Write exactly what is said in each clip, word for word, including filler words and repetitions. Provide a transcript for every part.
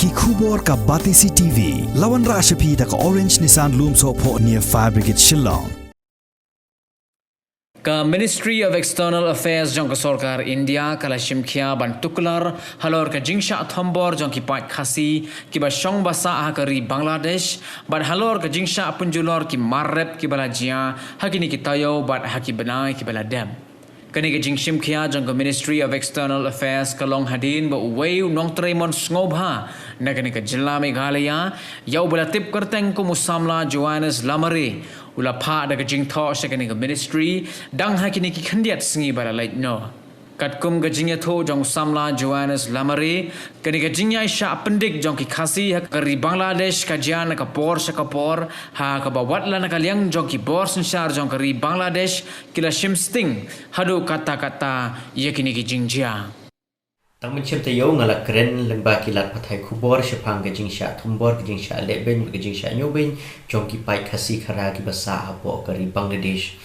Ki khubor ka Batesi T V. La wanrah sha phi da ka Orange Nissan Lumsohphoh near Fire Brigade Shillong. Ka Ministry of External Affairs jong ka sorkar India ka la shim khia ban tuklar halor ka jingshah thombor jong ki paid Khasi kiba shong ba sah ha ka ri Bangladesh, bad halor ka jingshah pynjulor ki mar rep kiba la jia ha kine ki taïew bad ha ki bnai kiba la dep. Kane ka jingshim khia jong ka Ministry of External Affairs ka long hadien ba uwei u nongtrei mon sngewbha na kane ka jylla Meghalaya, ïa uba la tip kyrteng kum u samla Johannes Lamare, u la phah da ka jingthoh sha kane ka ministry dang ha kine ki khyndiat sngi ba la leit noh. Katkum ka jingïathuh jong u samla Johannes Lamare, kane ka jingïaishah pyndik jong ki Khasi ha ka ri Bangladesh ka jia na ka por sha ka por, ha kaba wat la na ka liang jong ki bor synshar jong ka ri Bangladesh ki la shim sting haduh katta katta ïa kine ki jingjia. Tang mynshem taïew nga la kren lyngba ki lad pathai khubor shaphang ka jingshah thombor, ka jingshah lehbeiñ, ka jingshah ñiewbeiñ jong ki paid Khasi Khara kiba sah hapoh ka ri Bangladesh.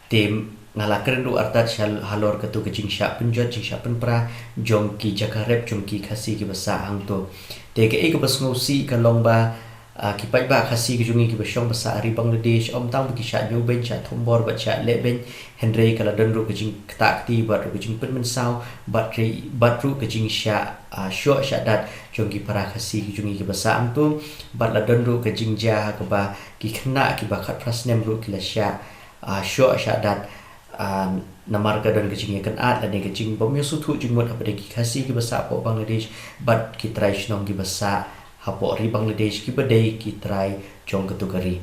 Te nga la kren ruh artat sha halor katu ka jingshah pynjot, jingshah pynpra jong ki jaka rep jong ki Khasi kiba sah hangto. Te kaei kaba sngewsih ka long ba, ah, ki paidbah Khasi ka jong ngi kiba shong ba sah ha ri Bangladesh, ym tang ba ki shah ñiewbeiñ, shah thombor bad shah lehbeiñ, hynrei ka la don ruh ka jingktah kti bad ruh ka jingpynmynsaw bad ri-, bad ruh ka jingshah, ah, shoh shah dat jong ki para Khasi ka jong ngi kiba sah hangto, bad la don ruh ka jingjia ha kaba ki khynnah kiba khatphra snem ruh ki la shah, ah, shoh shah dat, ah, namar ka don ka jingïakynad lane ka jingbym ïasngewthuh jingmut hapdeng ki Khasi kiba sah hapoh Bangladesh bad ki trai shnong kiba sah hapoh ri Bangladesh kiba dei ki trai jong katu ka ri.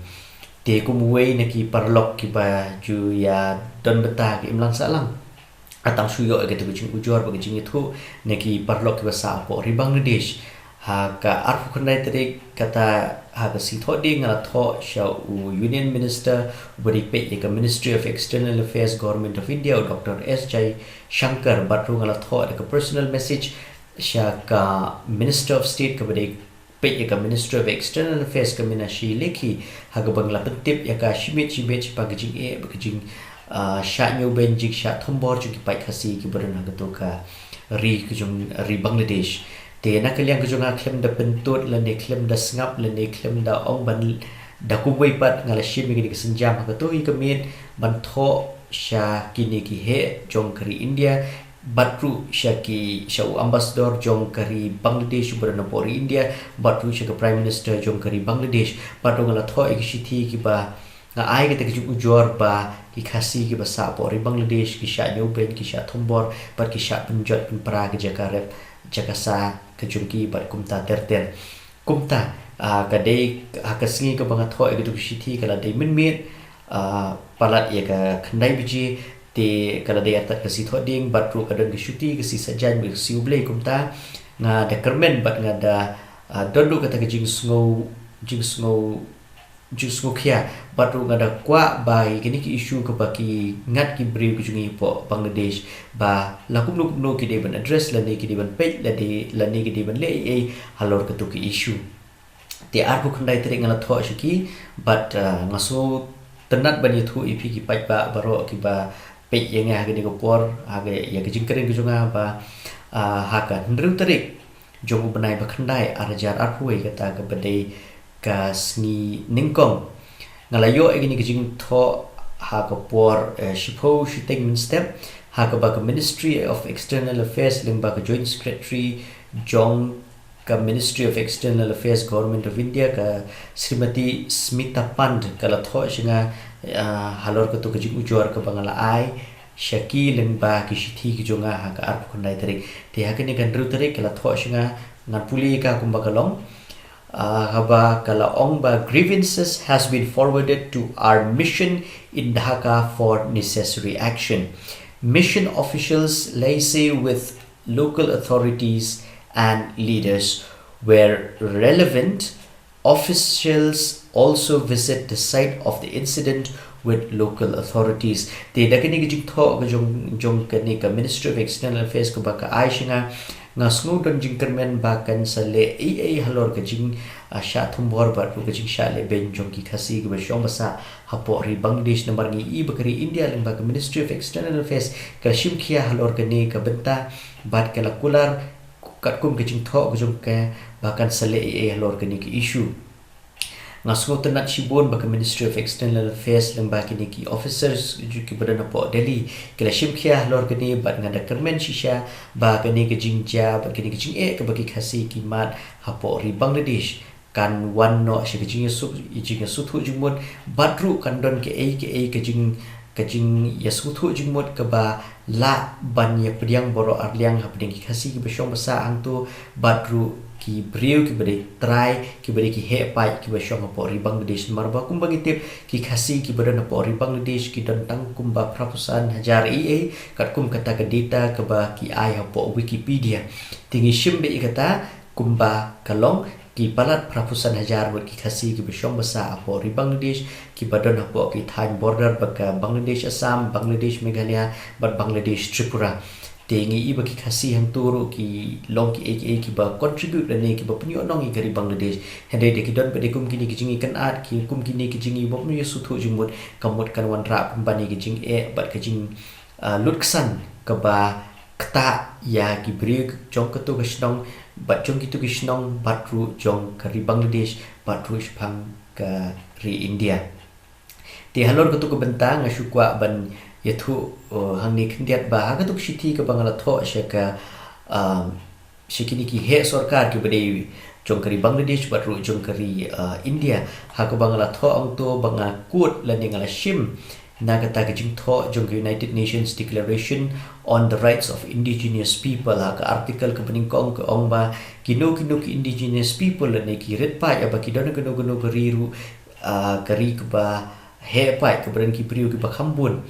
Te kum uwei na ki paralok kiba ju ïa don bynta ha ka imlang sahlang, nga tang shu ïoh ïa katu ka jingujor bad ka jingïathuh na ki paralok kiba sah hapoh ri Bangladesh. Ha ka arphew khyndai tarik, kata ha ka sngi Thohdieng, nga la thoh sha u Union Minister uba dei peit ïa ka Ministry of External Affairs, Government of India, u Doctor S Jaishankar, bad ruh nga la thoh da ka personal message sha ka Minister of State kaba dei peit ïa ka Ministry of External Affairs, ka Meenakshi Lekhi, ha kaba nga la pyntip ïa ka shimet shimet shaphang ka jingeh bad ka jing, ah, shah ñiewbeiñ, jingshah thombor jong ki paid Khasi kiba don ha katu ka ri ka jong, ri Bangladesh. Te na ka liang ka jong nga, khlem da pyntud lane khlem da sngap lane khlem da ong ban da kumwei pat, nga la shim ïa kane ka sienjam ha kato hi ka miet ban thoh sha kine ki heh jong ka ri India, bad ruh sha ki, sha u ambassador jong ka ri Bangladesh uba don hapoh ri India, bad ruh sha ka Prime Minister jong ka ri Bangladesh, bad ruh nga la thoh ïa ki shithi kiba nga ai kata ka jingujor ba ki Khasi kiba sah hapoh ri Bangladesh ki shah ñiewbeiñ, ki shah thombor bad ki shah pynjot pynpra ka jaka rep jaka sah ka jong ki bad kumta ter ter. Kumta, ah, ka dei ha ka sngi kaba nga thoh ïa katu ka shithi ka la dei mynmiet, ah, palat ïa ka khyndai baje, te ka la dei artat ka sngi Thohdieng bad ruh ka don ka shuti ka sngi Saitjaiñ bad ka sngi U Blei. Kumta nga da kyrmen bad nga da, ah, don ruh kata ka jingsngew, jingsngew, jingsngewkhia, bad ruh nga da kwah ba ïa kine ki issue kaba ki ngat ki briew ki jong ngi hapoh Bangladesh, ba la kumno kumno ki dei ban address lane ki dei ban peit lane, lane ki dei ban leh ei ei halor katu ka issue. Te arphew khyndai tarik nga la thoh sha ki, bad, ah, nga sngewtynnat ban ïathuh ïa phi ki paidbah baroh kiba peit ïa nga ha kane ka por, ha ka, ïa ka jingkren ka jong nga ba, ah, ha ka hynriew tarik jong u bnai ba khyndai, ar hajar arphew wei, kata kaba dei ka sngi nyngkong, nga la ïoh ïa kane ka jingthoh ha ka por, eh, shiphew shiteng mynstep, ha kaba ka Ministry of External Affairs lyngba ka Joint Secretary jong ka Ministry of External Affairs, Government of India, ka Srimati Smita Pant, ka la thoh sha nga, ah, halor katu ka jingujor kaba nga la ai sha ki lyngba ki shithi ki jong nga ha ka arphew khyndai tarik. Te ha kane ka hynriew tarik ka la thoh sha nga, ngan pule ïa ka kumba ka long. Ah, haba ka la ong ba, "Grievances has been forwarded to our mission in Dhaka for necessary action. Mission officials liaise with local authorities and leaders. Where relevant, officials also visit the site of the incident with local authorities." Te da kane ka jingthoh ka jong, jong kane ka Ministry of External Affairs kaba ka ai sha nga, nga sngew don jingkyrmen ba kan sa leh ei ei halor ka jing, ah, shah thombor bad ruh ka jingshah lehbeiñ jong ki Khasi kiba shong ba sah hapoh ri Bangladesh, namar ngi i ba ka ri India lyngba ka Ministry of External Affairs ka shim khia halor kane ka bynta bad ka la kular katkum ka jingthoh ka jong ka ba kan sa leh ei ei halor kane ka issue. Nga sngewtynnat shibun ba ka Ministry of External Affairs lyngba kine ki officers ki ba don hapoh Delhi ki la shim khia halor kane, bad nga da kyrmen shisha ba kane ka jingjia bad kane ka jingeh kaba ki Khasi ki mad hapoh ri Bangladesh kan wan noh sha ka jingïasu-, jingïasuthuh jingmut, bad ruh kan don kaei kaei ka jing, ka jingïasuthuh jingmut kaba lah ban ïa pdiang baroh arliang hapdeng ki Khasi kiba shong basa hangto, bad ruh ki briew kiba dei trai, kiba dei ki heh paid kiba shong hapoh ri Bangladesh. Namar ba kumba ngi tip, ki Khasi kiba don hapoh ri Bangladesh ki don tang kumba phra phew san hajar ei ei, katkum kata ka data kaba ki ai hapoh Wikipedia. Te ngi shim beit ïa kata kumba ka long, ki palat phra phew san hajar ngut ki Khasi kiba shong basa hapoh ri Bangladesh, kiba don hapoh ki thaiñ border ba ka Bangladesh Assam, Bangladesh Meghalaya, bad Bangladesh Tripura. Te ngi i ba ki Khasi hangto ruh ki long kiei kiei kiba contribute lane kiba pynïoh nong ïa ka ri Bangladesh. Hynrei da ki don pat de kum kine ki jingïakynad, ki kum kine ki jingïa bym ïasuthuh jingmut, ka mut kan wanrah pynban ïa ka jingeh bad ka jing, ah, lutksan kaba ktah ïa ki briew jong kato ka shnong, bad jong kito ki shnong, bad ruh jong ka ri Bangladesh, bad ruh shaphang ka ri India. Te halor kato ka bynta nga shu kwah ban ïathuh, uh, hangne khyndiat ba ha kato ka shithi kaba nga la thoh sha ka, um, sha kine ki heh sorkar kiba dei jong ka ri Bangladesh bad ruh jong ka ri, uh, India. Ha kaba nga la thoh hangto ba nga quote lane nga la shim na kata ka jingthoh jong ka United Nations Declaration on the Rights of Indigenous People, ha ka article kaba nyngkong ka ong ba kino kino ki indigenous people lane ki rit paid haba ki don ha kano kano ka ri ruh, ah, ka ri kaba heh paid, kaba don ki briew kiba kham bun,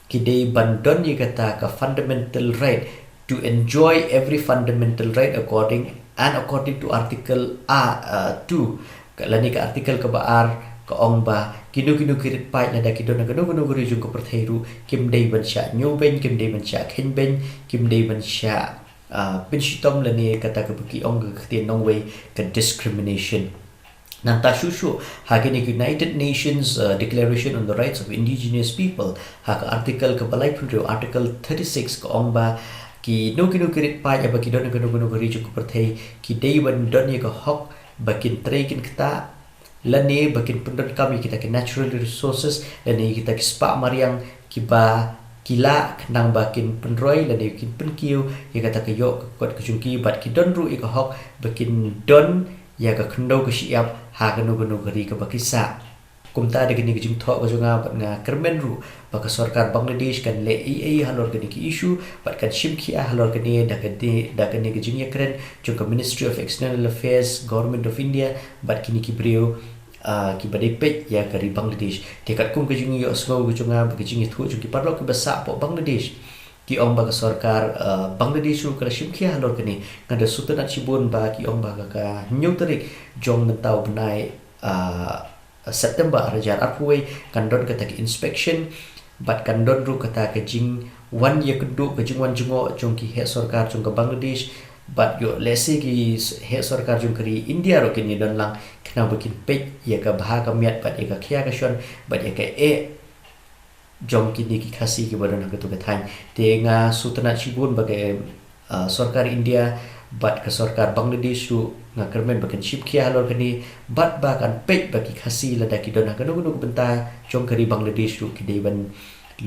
ki dei ban don ïa kata ka fundamental right to enjoy every fundamental right according and according to article, ah, ah, two, ka, lane ka article kaba ar, ka ong ba kino kino ki rit paid lada ki don ha kano kano ka ri jong ka pyrthei ruh kim dei ban shah ñiewbeiñ, kim dei ban shah kheiñbeiñ, kim dei ban shah, ah, pynshitom lane kata kaba ki ong ka ktien nongwei ka discrimination. Nangta shuh shuh, ha kane ka United Nations, uh, Declaration on the Rights of Indigenous People, ha ka article kaba laiphew hynriew, article thirty-six, ka ong ba kino kino ki rit paid haba ki don ha kano kano ka ri jong ka pyrthei, ki dei ban don ïa ka hok ba kin trei kin ktah lane ba kin pyndonkam ïa kita ki natural resources lane ïa kita ki spah mariang kiba ki lah, khnang ba kin pynroi lane kin pynkiew ïa kata ka ïoh ka kot ka jong ki, bad ki don ruh ïa ka hok ba kin don ïa ka khyndew ka shyiap ha kano kano ka ri kaba ki sah. Kumta da kane ka jingthoh ka jong nga bad nga kyrmen ruh ba ka sorkar Bangladesh kan leh ei ei halor kane ka issue bad kan shim khia halor kane da ka de, da kane ka jingïakren jong ka Ministry of External Affairs, Government of India, bad kine ki briew, ah, kiba dei peit ïa ka ri Bangladesh. Te katkum ka jingïohsngew ka jong nga bad ka jingïathuh jong ki paralok kiba sah hapoh Bangladesh, ki ong ba ka sorkar, ah, Bangladesh ruh ka la shim khia halor kane. Nga da sngewtynnat shibun ba ki ong ba ka, ka hynñiew tarik jong mynta u bnai, ah, September ar hajar arphew wei kan don kata ka inspection, bad kan don ruh kata ka jingwan ïakynduh, ka jingwan jngoh jong ki heh sorkar jong ka Bangladesh, bad ïoh lehse ki s-, heh sorkar jong ka ri India ruh kin ïadon lang, khnang ba kin peit ïa ka bha ka miat bad ïa ka khia ka shon bad ïa ka eh jong kine ki Khasi kiba don ha kato ka thaiñ. Te nga sngewtynnat shibun ba ka, ah, sorkar India bad ka sorkar Bangladesh ruh nga kyrmen ba kan shim khia halor kane bad ba kan peit ba ki Khasi lada ki don ha kano kano ka bynta jong ka ri Bangladesh ruh ki dei ban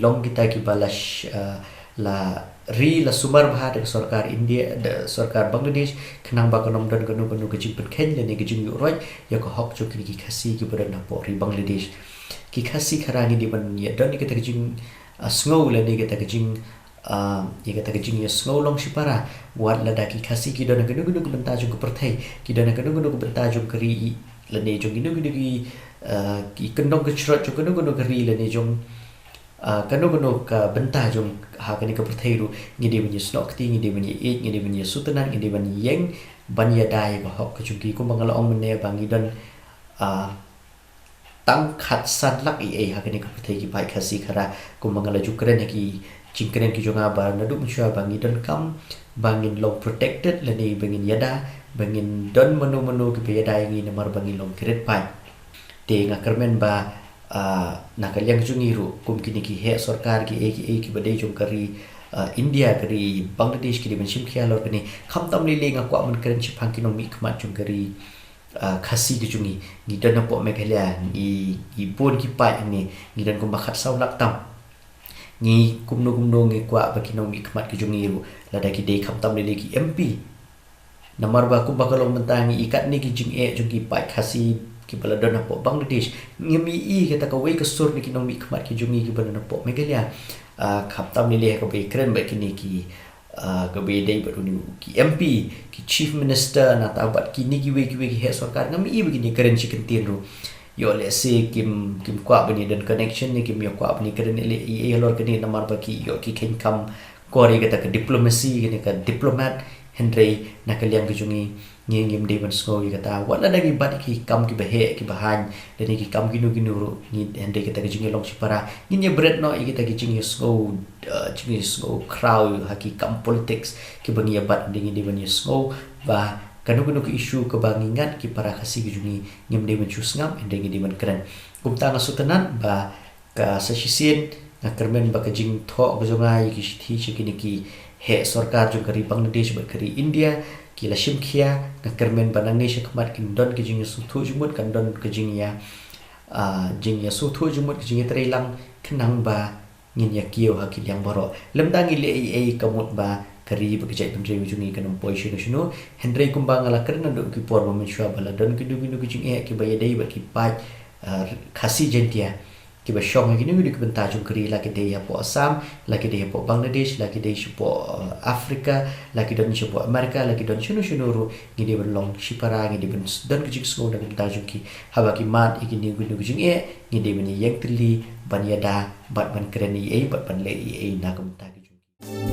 long kita kiba la sh-, ah, la ri la sumar bha da ka sorkar India, da sorkar Bangladesh, khnang ba kan ym don kano kano ka jingpynkheiñ lane ka jingïuhroit ïa ka hok jong kine ki Khasi kiba don hapoh ri Bangladesh. Ki Khasi Khara ngi dei ban ïa don ïa kata ka jing, ah, sngew lane kata ka jing, ah, ïa kata ka jingïasngew long shipara, wat lada ki Khasi ki don ha kano kano ka bynta jong ka pyrthei, ki don ha kano kano ka bynta jong ka ri lane jong kino kino ki, ah, ki kyndong ka jrot jong kano kano ka ri lane jong, ah, kano kano ka bynta jong ha kane ka pyrthei ruh, ngi dei ban ïasnoh kti, ngi dei ban ïaieit, ngi dei ban ïasngewtynnat, ngi dei ban ïeng ban ïada ïa ka hok ka jong ki. Kumba nga la ong mynne ba ngi don, ah, tang khatsan lak ei ei ha kane ka pyrthei ki paid Khasi Khara. Kumba nga la ju kren ha ki jingkren ki jong nga ba naduh mynshuwa ba ngi donkam ba ngin long protected lane ba ngin ïada, ba ngin don mano mano kiba ïada ïa ngi namar ba ngin long ki rit paid. Te nga kyrmen ba, ah, na ka liang jong ngi ruh kum kine ki heh sorkar kiei kiei kiba dei jong ka ri, uh, India, ka ri Bangladesh ki dei ban shim khia halor kane. Khamtam lei lei nga kwah ban kren shaphang ki nongmihkhmat jong ka ri uh, Khasi ka jong ngi. Ngi don hapoh Meghalaya, ngi, ngi bun ki paid hangne, ngi don kumba khatsaw lak tam. Ngi kumno kumno ngi kwah ba ki nongmihkhmat ki jong ngi ruh, lada ki dei khamtam lei lei ki M P. Namar ba kumba ka long mynta ngi i katne ki jingeh jong ki paid Khasi kiba la don hapoh Bangladesh. Ngim i kata kawei ka sur na ki nongmihkhmat ki jong ngi kiba don hapoh Meghalaya. Uh, khamtam lei lei ha kaba ïakren bad kine ki, uh, kaba ïadei bad une u ki M P, ki Chief Minister, nangta bad kine kiwei kiwei ki heh sorkar, ngam i ba kin ïakren shi kyntien ruh. Ïoh lehse kim, kim kwah ban ïadon connection ne kim ïoh kwah ban ïakren ei ei halor kane namar ba ki ïoh ki kheiñ kam kor ïa kata ka diplomacy, kane ka diplomat, hynrei na ka liang ka jong ngi, ngi ngim dei ban sngew ïa kata. Wat lada ngi bat ki kam kiba heh kiba haiñ, lane ki kam kino kino ruh, ngi, hynrei kata ka jingïalong shipara, ngin ïa bret noh ïa kita ki jingïasngew, uh, jingïasngew khraw ha ki kam politics kiba ngi ïa bat, hynrei ngi dei ban ïasngew ba kano kano ka issue kaba ngi ngat ki para Khasi ki jong ngi, ngim dei ban shu sngap, hynrei ngi dei ban kren. Kumta nga sngewtynnat ba ka sa shisien nga kyrmen ba ka jingthoh ka jong nga ïa ki shithi sha kine ki heh sorkar jong ka ri Bangladesh bad ka ri India ki la shim khia, nga kyrmen ba nangne shakhmat kin don ka jingïasngewthuh jingmut, kan don ka jingïa, ah, jingïasngewthuh jingmut, ka jingïatreilang, khnang ba ngin ïa kiew ha ki liang baroh. Lymda ngi leh ei ei ka mut ba ka ri bad ka jaitbynriew jong ngi kan ym poi shano shano, hynrei kumba nga la kren naduh ki por ba mynshuwa ba la don kino kino ki jingeh kiba ïadei bad ki paid, ah, Khasi Jaiñtia kiba shong ha kino kino ki bynta jong ka ri, la ki dei hapoh Assam, la ki dei hapoh Bangladesh, la ki dei shapoh, uh, Africa, la ki don shapoh America, la ki don shano shano ruh, ngi dei ban long shipara, ngi dei ban s-, don ka jingsngew na ka bynta jong ki. Haba ki mad ïa kino kino ki jingeh, ngi dei ban ïeng tylli ban ïada bad ban kren ei ei bad ban leh ei ei na ka bynta ki jong ki.